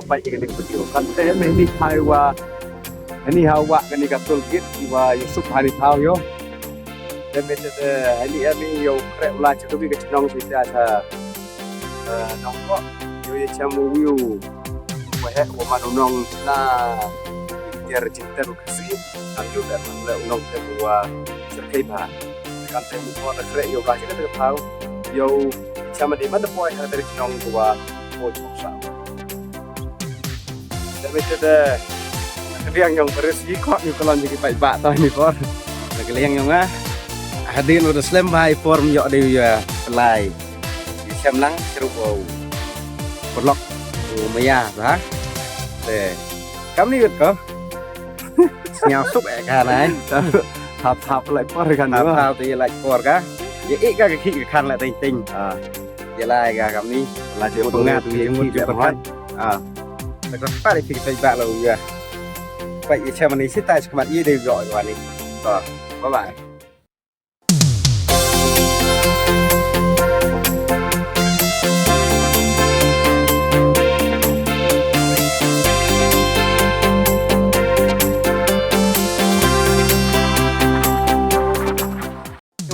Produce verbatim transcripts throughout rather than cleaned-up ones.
Peit ïa kane ka video. Kan te me ni thai wa ani ha wa kane ka toll gate wa ïa suk ha ni thaw ïo. Te me te ani ani ïa u khreh u la cha ka wi ka chnong si ta sa, eh, nong ko. Ïo ïa cha mu wiu. Wa he wa ma nong na. Ïa rejin ter ka si. Am ju da le nong te wa sa kai ba. Kan te mu ko da khreh ïa u ka cha ka thaw. Ïa u cha ma di ma da poi ha ka chnong wa ko chok sa. Te me te da ka liang ïong baris yi ko ni ko lon ji ki pai ba ta ni por. Da ka liang ïong ah. Hadin u da slem bai form ïoh de ïa pelai. Di sem lang seru ko. Perlok u maya ha. Te kam ni ko. Sñiaw suk eh ka nai. Hap hap lai por kan. Hap hap te lai por ka. Ye ik ka ki ka kan la ting ting. Ah. Ye lai ka kam ni. La je pengat ye mut je pengat. Ah. Te ka pa ki ki ba lo ya. Pa ye cha mani sita cha mat ye de yo wa ni. To. Bye bye.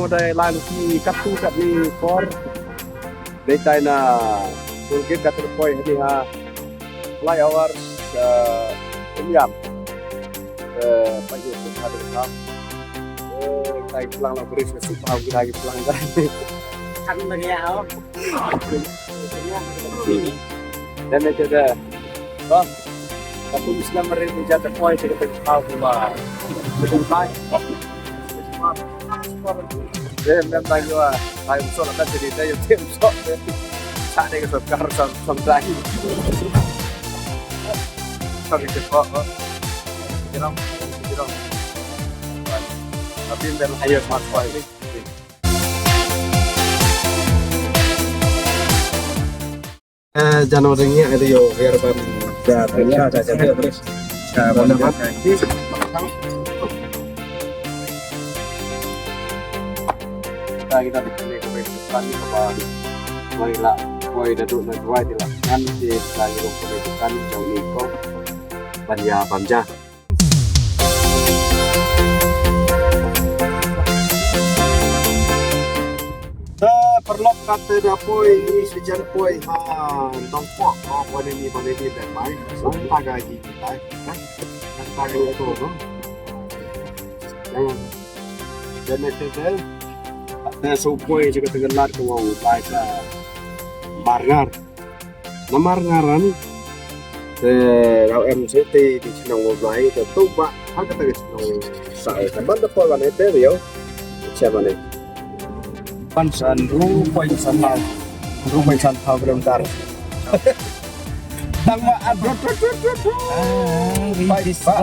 Mo dai lan ki katu kat ni por. Dei tai na toll gate kat poi hadi ha. Flyovers, eh, Umiam. Eh, pa yu tu hadi ha. Eh, tai pulang la beri sesu pa yu lagi pulang dah. Kan lagi ya. Dan itu dah. Bah, aku Islam mari ni jatuh poi kita tahu kuma. Betul bai. Dem dem tai kuma. Tai usah lah jadi dia yang tim sok. Tak ada kesempatan sam sam tai. Sorry, cepat. Jerang, jerang. Tapi dan ayo mas poi ni. Eh, jangan ada yo biar ban. Ya, ya, ya, ya, terus. Ya, mana ban? Kita kita di sini ke depan ni ke bawah. Mai lah, koi dah duduk nak jual je lah. Kan kita lagi orang boleh depan jauh ni kau. Ban ya, ban ja. Te paralok, kata da poi, i sejan poi ha Nongpoh, ha Baneni, Baneni dan mai. Sa ta ga ji kita, kan? Kan ta ga to, no? Dan te te te so poi je kata ga lad ko wa u bai sa Marngar. Namar ngaran te raw em se te di chnong u Blai te tu ba ha kata ka chnong sa ka ban da poi ban te rio. Cha ban ne. Pan san ru poi san mal. Ru poi san pau kilometer. Tang ma an ru ru ru ru. Bai ba.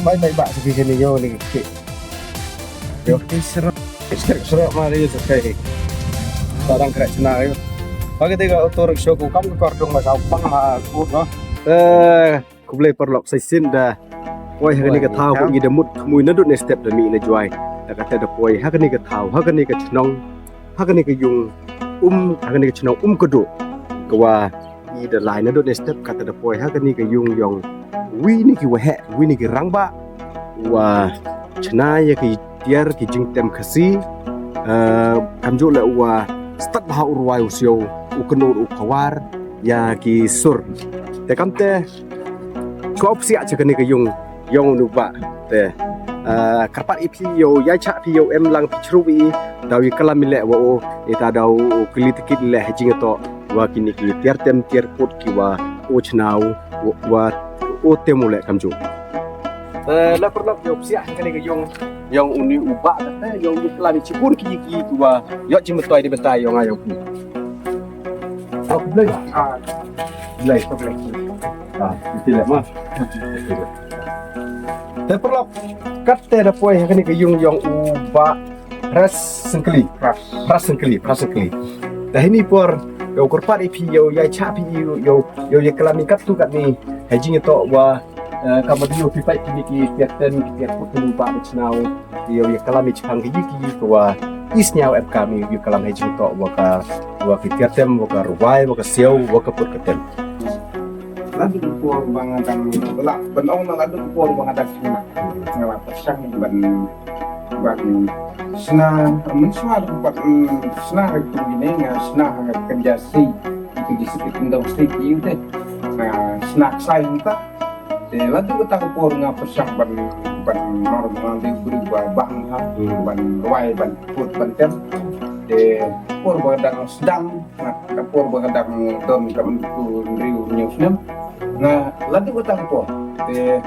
Bai bai ba se ki ni yo ni ki. Yo. Serak serak ma ri serak. Barang kena cina yo. Bagi tiga auto rickshaw ku kam ke kordong ma sau pang ma ku no. Eh, khublei paralok sa shisien da poi ha kane ka thaw ku ngi da mut mui na dut ne step da mih na juai. Da kata da poi ha kane ka thaw, ha kane ka chnong, ha kane ka yung um, ha kane ka chnong um ka duk. Ka wa i da lai na dut ne step kata da poi ha kane ka yung yong wi ni ki waheh, wi ni ki rangbah wa chna ïa ki tiar ki jingtem Khasi, eh, kamjuh le wa stad bha u rwai u siaw u kynnoh u khawar ïa ki sur. Te kam te ko psiah cha kane ka yung yong u nu ba te, eh, kyrpad i phi ïoh ïa cha phi ïoh em lang phi chru i daw i kalam i leh wa o i ta daw u kli tikit leh ha jingto wa kini ki tiar tem tiar kut ki wa o chna u wa o tem u leh kamjuh. Eh, la paralok ïoh psiah kane ka yung yong u ni u ba te yong u klam i chibun ki ki ki wa ïoh jingmyntoi di bynta yong a yong ki. Khublei. Ah. Khublei, khublei. Ah, iti leh ma. Te paralok, kat te da poi ha kane ka yung yong u ba Pras Sengkeli. Pras. Pras Sengkeli, Pras Sengkeli. Da hini por, ïoh kyrpad i phi ïoh ïa cha phi ïoh ïoh ïa kalam i kat tu kat ni. Ha jingto wa, eh, ka ma ïoh phi pait kini ki tiar ten ki tiar kut tu ba chna u. Ïoh ïa kalam i chang ki ki ki wa i sñiaw em kam ïoh kalam ha jingto wa ka wa ki tiar tem wa ka rwai wa ka siaw wa ka put ka tem. Naduh ka por ba nga dang lah ban ong, naduh ka por ba nga dang sngewbha, nga la pyrshang ban ban shna, mynshuwa pat, mm, shna ha kine, nga shna ha ka kynja sih, itu di sih, kyndong sih, ïa te. Nga shna ksai hangta. Te lada kata ka por nga pyrshang ban ban nor, ban dei u briew ba bang ha, ban rwai, ban put, ban tem. Te por ba dang sdang, na ka por ba dang don ka mynta hynriew hynñiew snem, nga la dei kata ka por. Te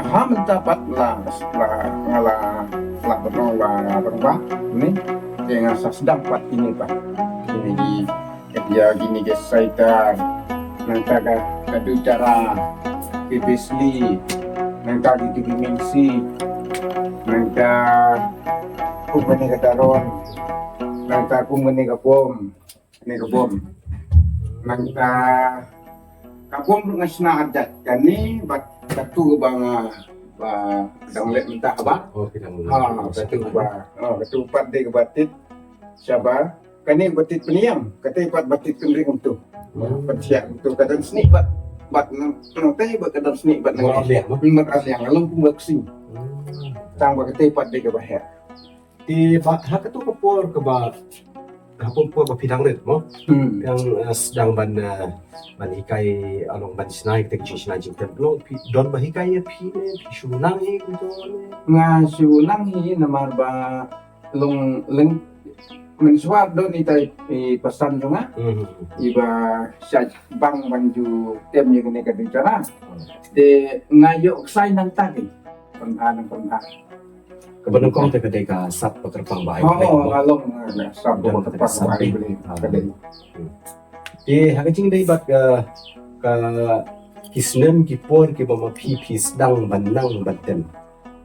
ha mynta pat la, la nga la, la ban ong, la ban ba ni. Te nga sa sdang pat kine pat, kine ki, ïa kine ki Saitar, nangta ka, ka Duitara, ki Besli, nangta ki, ki Minsi, nangta kum kane ka Daron, nangta kum kane ka Bom, kane ka Bom, nangta ka Bom ruh nga shna arjat, kane bad katu ba nga, ba dang leh mynta ba. Oh, kita mula. Ha, katu ba, ha, katu pat dei kaba tit shaba. Kane ba tit pynïam, kata pat ba tit kynriah kumtu. Hmm. Pat thiah kumtu, ka don snieh bad, bad nang, nang te bad ka don snieh bad nang. Mar liang, ma? Mar liang, long kum ba ksing. Hmm. Tang ba kata pat dei kaba heh. Te ba, ha katu ka por kaba, ha ka por ba phi dang rit, mo? Hmm. Dang, eh, sdang ban, eh, ban hikai, eh, long ban shna ïa kita ki jingshna jingtem, long phi don ba hikai ïa phi ne, phi shu nang hi kumtu ne? Nga shu nang hi namar ba long leng mynshuwa don ita i pasan jong nga. Mhm. Iba shait bang ban ju tem ïa kane ka Duitara. Hmm. Te nga ïoh ksai nangta ki. Pynbha nang pynbha. Kaba nyngkong te ka dei ka sap ba kyrpang ba ai. Oh, Blei, mo? Nga long, eh, sap ba kyrpang ba ai Blei. Ah. Ka dei. Hmm. Te ha ka jingdei bad ka, ka ki snem ki por kiba ma phi phi sdang ban nang ban tem.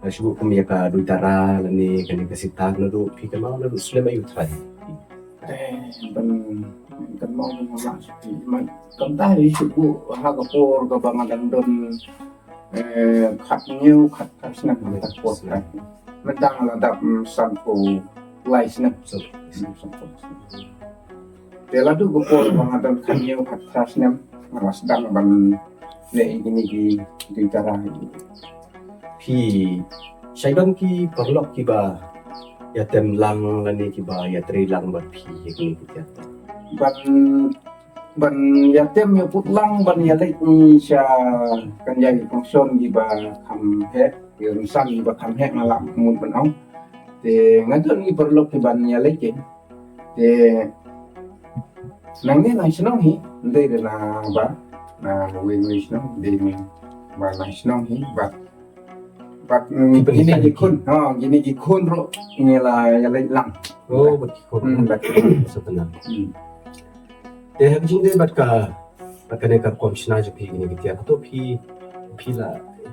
Nga shu kum ïa ka Duitara lane kane ka sitar, naduh phi kynmaw naduh snem aïu trai? Eh, ban kynmaw ban ma shu phi man. Kumta hi shu ha ka por kaba nga dang don, eh, khathynñiew khatphra snem, khatphra snem. Mynta nga la dap, mm, sanphew lai snem. Sanphew lai snem. Te la dei ka por ba nga don khathynñiew khatphra snem, nga la sdang ban leh ïa kine ki Duitara. Phi shait don ki paralok kiba ïatem lang lane kiba ïatrei lang bad phi ïa kine ki tiar? Ban, ban ïatem ïaput lang ban ïaleit sha kynja ki function kiba kham heh, ki rynsan kiba kham heh nga lah mut ban ong. Te nga don ki paralok kiban ïaleit ki. Te nangne na shnong hi, ndei de na ba, na wei wei shnong, ndei ba na shnong hi, bad, bad, mm, kine ki khun, ha, kine ki khun ruh ngi la ïaleit lang. Oh, bad ki khun. Hmm, bad ki khun. Sa tenang. Hmm. Te ha ka jingdei bad ka, bad kane ka rukom shna jong phi kine ki tiar, hato phi, phi la,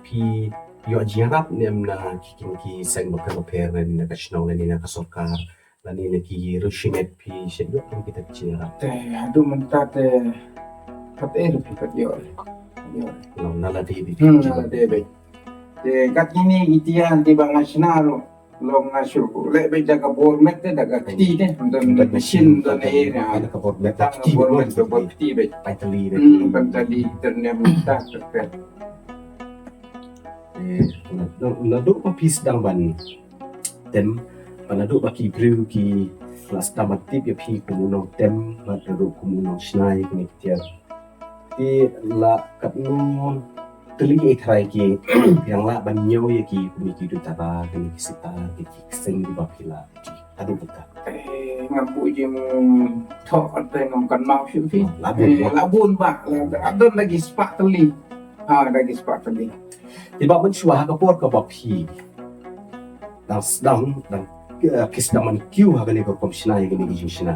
phi ïoh jingïarap ne em na ki, ki, ki seng bapher bapher ne na ka shnong ne na ka sorkar? Lane na ki riewshimet phi shait ïoh kum kita ki jingïarap? Te haduh mynta te pat eh ruh phi pat ïoh. Ïoh. Long na lade beit. Hmm, na lade beit. Te kat kine ki tiar kiba nga shna ruh, long nga shu leh beit da ka bor met te, da ka kti te, don da machine, don da eh, da ka bor met, da ka bor met, da bor kti beit. Pai tylli beit. Hmm, pai tylli, tyrnem ta, ta. Eh, naduh ba phi sdang ban tem, ba naduh ba ki briew ki la sdang ban tip ïa phi kum u nongtem, ba naduh kum u nongshna ïa kine ki tiar, te la katno tylli eh trai ki ïa lah ban ñiew ïa ki kum ki Duitara, ki sitar, ki kseng kiba phi la. Haduh mynta. Eh, ngam buh jingthoh, te ngam kynmaw shuh phi. La bun, eh, la bun ba, la, la don da ki spah tylli. Ha, da ki spah tylli. Te ba mynshuwa ha ka por kaba phi dang sdang, dang, eh, phi sdang ban kiew ha kane ka rukom shna ïa kane ka jingshna.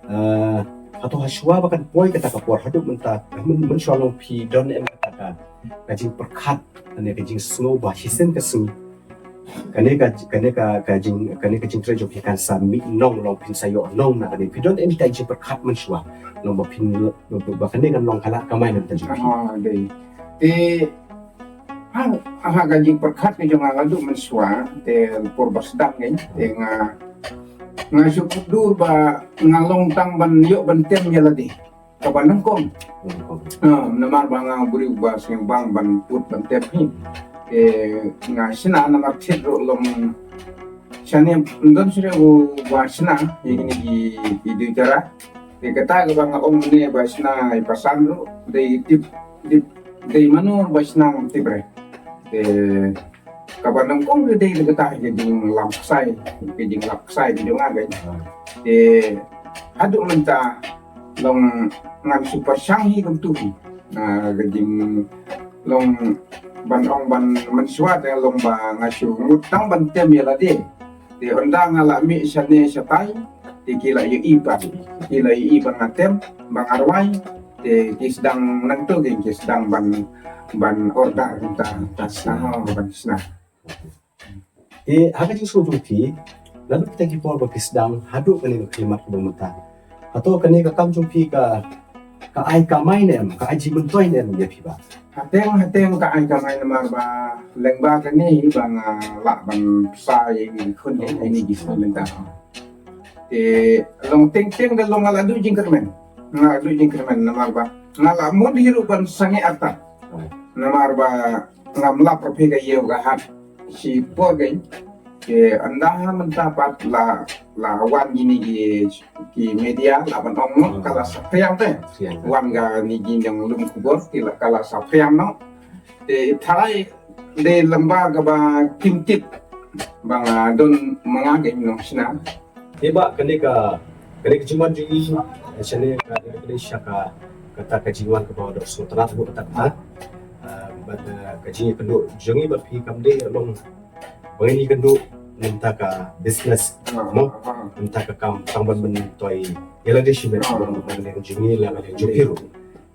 Eh, hato ha shuwa ba kan poi kata ka por haduh mynta, myn, mynshuwa long phi don em kata ka, ka jingpyrkhat, kane ka jingsngew ba shisien ka sngi kane ka, kane ka, ka jing, kane ka jingtrei jong phi kan sa mih nong, long phin sa ïoh nong na kane. Phi don em ka jingpyrkhat mynshuwa long ba phin, ba kane kan long ka lad kamai na ka jingtrei? Ah, dei. Te ha, ha ka jingpyrkhat ka jong nga haduh mynshuwa, te por ba sdang kein, te nga, nga shu kut dur ba nga long tang ban ïoh ban tem ïa lade. kaba nyngkong. Namar ba nga u briew ba sngewbang ban put ban tep hi. Te nga shna namar thied ruh long shane ym don shuh u ba shna ïa kine ki, ki dujara. Te kata kaba nga ong ne ba shna i pasan ruh dei tip, tip dei mano ba shna ngam tip re. Te kaba nyngkong ka dei kata ka jinglap ksai, ka jinglap ksai ka jong nga. Te haduh mynta long ngan shu pyrshang hi kumtu hi. Ka jing long ban ong ban mynshuwa te long ba nga shu mut tang ban tem ïa lade. Te ynda nga la mih shane shatai te ki la ïohi pat, ki la ïohi ba nga tem ba nga rwai. Te ki sdang nangto ki sdang ban, ban order kumta, ta sna ban sna. Te ha ka jingsngew jong phi, naduh kita ki por ba phi sdang haduh kane ka khyllipmat kaba mynta, hato kane ka kam jong phi ka, ka ai kamai ne em, ka ai jingmyntoi ne em ïa phi ba? Hateng hateng ka ai kamai namar ba lyngba kane hi ba nga lah ban pynshai ïa ki khun ïa kine ki khun mynta. Te long teng teng da long nga la duh jingkyrmen, nga la duh jingkyrmen namar ba nga la mut hi ruh ban sangeh artat. Namar ba ngam lap ruh phi ka ïew ka hat shi por kein. Te ynda ha mynta pat la, la wan kine ki, ki media la ban ong noh ka la saphriang te. Wan kane ki nonglum khubor te la ka la saphriang noh. Te tharai dei lyngba kaba kim tip ba nga don ma nga kein nongshna. Te ba kane ka, kane ka jingwan jong ngi shane ka, ka dei sha ka, kata ka jingwan kaba dei sngewtynnat ruh kata ka. Bad ka jingïakynduh jong ngi bad phi kam dei long ba ngin ïakynduh na bynta ka business mo, na bynta ka kam tang ban myntoi ïa lade shimet, ba ngi jong ngi la ka jong phi ruh.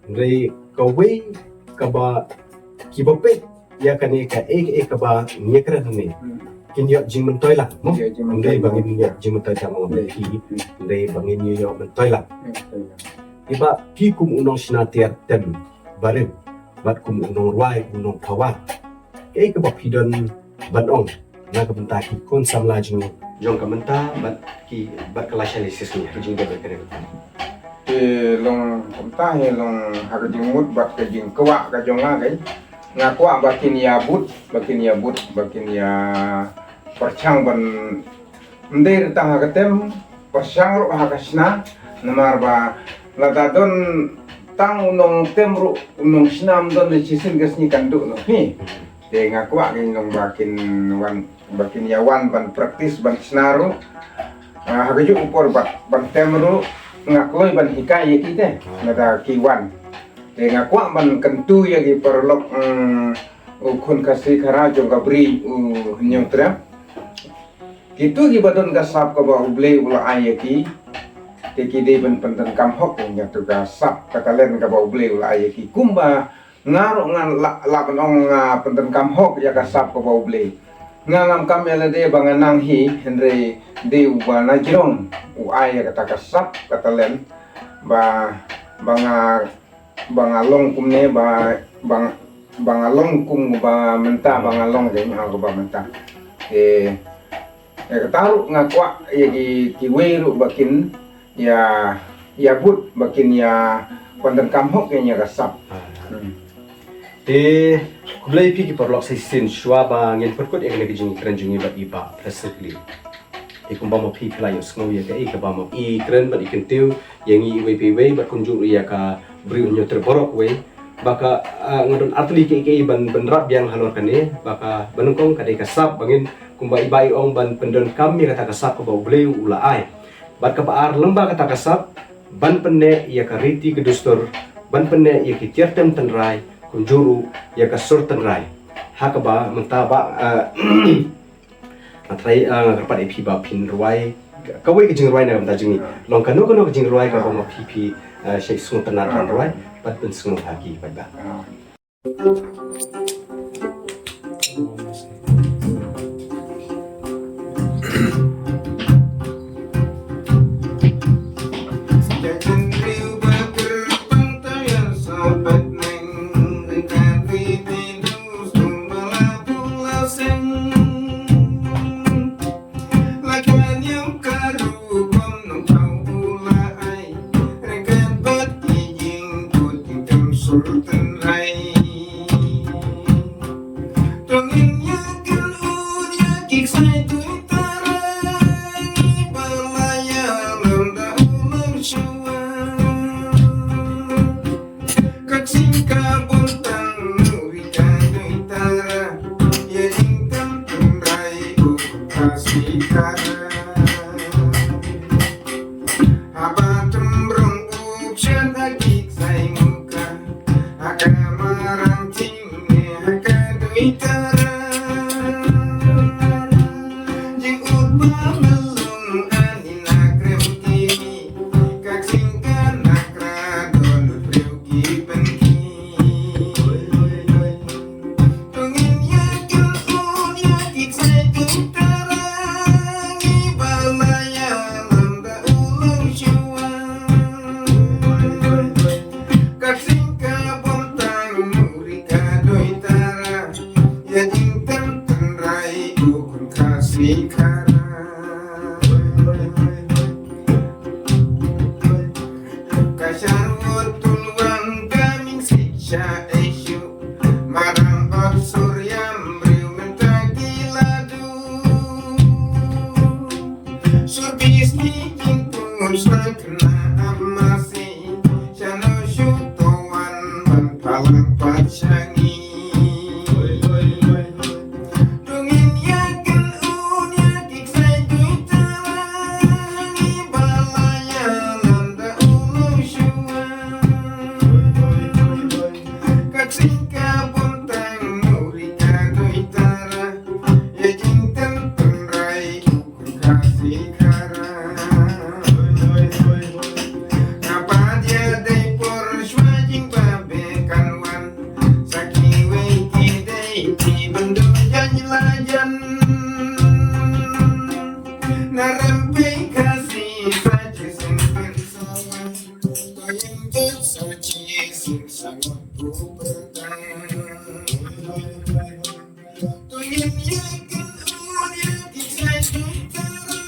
Hynrei kawei kaba kiba peit ïa kane kaei kaei kaba ngi ïakren hangne kin ïoh jingmyntoi lang mo. Hynrei ba ngin ïoh jingmyntoi tang ong ba phi, hynrei ba ngin ïoh myntoi lang. Te ba phi kum u nongshna tiar tem barim bad kum u nongrwai u nongphawa, kaei kaba phi don ban ong na ka bynta ki khun samla jong, jong ka mynta bad ki, bad ka lashai lashisngi ha ka jingdon ka kane ka kam? Te long kumta hi long ha ka jingmut bad ka jingkwah ka jong nga kein. Nga kwah ba kin ïa bud, ba kin ïa bud, ba kin ïa pyrshang ban ym dei tang ha ka tem, pyrshang ruh ha ka shna. Namar ba lada don tang u nongtem ruh u nongshna ym don shisien ka sngi kan duh noh hi. Te nga kwah kein long ba kin wan, ba kin ïa wan ban practice ban shna ruh. Ha kajuh ka por ban, ban tem ruh nga kloi ban hikai ïa ki te lada ki wan. Te nga kwah ban kyntu ïa ki paralok, u khun Khasi Khara jong ka Bri u Hynñiewtrep. Kito kiba don ka sap kaba U Blei u la ai ïa ki, te ki dei ban pyndonkam hok ïa kato ka sap ka talent kaba U Blei u la ai ïa ki. Kumba nga ruh nga lah, lah ban ong nga pyndonkam hok ïa ka sap kaba U Blei. Nga ngam kam ïa lade ba nga nang hi, hynrei dei uba na jrong u ai ïa kata ka sap ka talent ba, ba nga ba nga long kumne ba, ba nga, ba nga long kum ba mynta ba nga long kein ha kaba mynta. Te kata ruh nga kwah ïa ki, kiwei ruh ba kin ïa, ïa bud ba kin ïa pyndonkam hok ïa ka sap. Te khublei phi ki paralok sa shisien shuwa ba ngin pynkut ïa kane ka jingkren jong ngi bad i Bah Presley. Te kumba ma phi phi la ïohsngew ïa kaei kaba ma i kren bad i kyntiew ïa ngi iwei pa iwei bad kumjuh ruh ïa ka briew Hynñiewtrep baroh kawei. Ba ka, ah, nga don artylli kaei kaei ban, ban rap biang halor kane, ba kaba nyngkong ka dei ka sap ba ngin kumba i Bah i ong ban pyndonkam ïa kata ka sap kaba U Blei u la ai. Bad kaba ar lyngba kata ka sap ban pynneh ïa ka riti ka dustur, ban pynneh ïa ki tiar tem tynrai, kumjuh ruh ïa ka sur tynrai. Ha kaba mynta ba, ah, Nga trai, ah, nga kyrpad ïa phi ba phin rwai kawei ka jingrwai na ka bynta jong ngi. Long kano kano ka jingrwai kaba ma phi phi, ah, shait sngewtynnat ban rwai bad pynsngew ha ki paidbah. Arang ting ne ha ka doi tara. Jingud ba melung ani na krem kimi. Ka ksing ka na kra don breu ki penti. Tungin ya kin un ya ki ksai doi tara. Ngi ba la ya lam da u long shuwa. Ka ksing ka bun tang muri ka doi tara. Ya jingtem tynrai u khun Khasi Khara. Ka shar wot tun wang ka ming sik sha eshu. Marang ot sur yam briew mynta ki la du. Sur bisni jingpun sna kna am masi. Shano shu to wan ban palang pat sha ngi. Dungin ya kin un ya ki ksai doi tara. Ngi ba la ya lam da u long shuwa. Ka ksing ka bun tang muri ka doi tara. Ya jingtem tynrai u khun Khasi Khara. Ka ba dia dei por shuwa jingbabe kan wan. Sa kiwei ki dei ki ban dun jan la jan. Na rem pei Khasi sa chi sing pen sa wan. To yin jan sa chi sing sa ngot bu bertang. To yin ye kin un ye ki sai doi tara.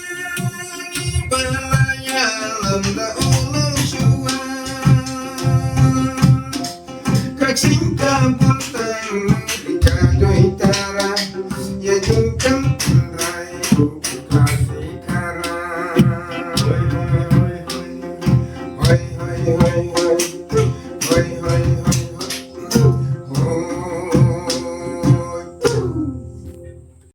Ngi ba la ya lam da u long shuwa. Ka ksing ka bun tang ka doi tara. Ya jingtem tynrai u Khasi Khara. Hoi, hoi, hoi,